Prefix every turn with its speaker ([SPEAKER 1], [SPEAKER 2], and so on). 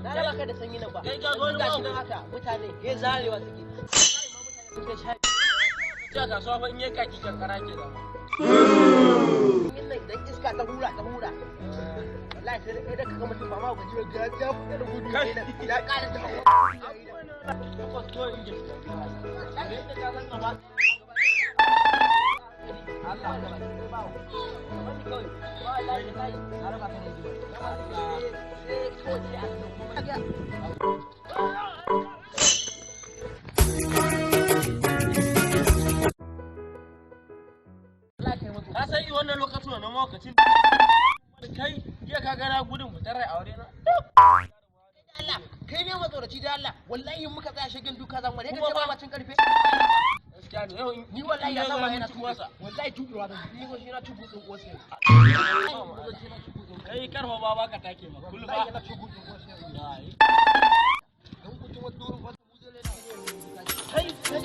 [SPEAKER 1] Na raba ka da sanyi nan ba.
[SPEAKER 2] Kai ka zo
[SPEAKER 1] Yanzu gashi
[SPEAKER 2] wani
[SPEAKER 1] nan haka mutane ya zarewa suke. Mutane suke sha.
[SPEAKER 2] Ci a kasuwa fa in yi kaki kankara ke zama.
[SPEAKER 1] Sanyin nan idan iska ta hura ta hura. Wallahi sai dai ka ga mutum ba ma gaji ba ya ya fita da gudu
[SPEAKER 2] Kai.
[SPEAKER 1] ya ƙara da
[SPEAKER 2] Takwas kawai in gina. Yadda ka san gaba.
[SPEAKER 1] Allah da baki sai ba wani kawai ba wallahi kai na raba ka da jiwa. Sai kawai sai a kuma ga Allah kai mutu.
[SPEAKER 2] Ka san i wannan lokacin wannan lokacin. Kai jiya ka gana gudun fitar rai aure na.
[SPEAKER 1] Allah kai ne matsoraci da Allah wallahi in muka tsaya shagin duka zan ware ka
[SPEAKER 2] Kuma
[SPEAKER 1] ce
[SPEAKER 2] ba-
[SPEAKER 1] ba cin karfe.
[SPEAKER 2] Gaskiya ne yau in
[SPEAKER 1] Ni wallahi ya saba yana
[SPEAKER 2] tuwa
[SPEAKER 1] tuwa wallahi tubewa zan yi. Ni ko shi na tubu tsin uwarsa yanzu.
[SPEAKER 2] Kai karfa ba baka take ma. Kullu
[SPEAKER 1] Wallahi
[SPEAKER 2] ba.
[SPEAKER 1] yana tubu tsin uwarsa yanzu. Dan kutum durin wata muzele na.
[SPEAKER 2] Kai kai.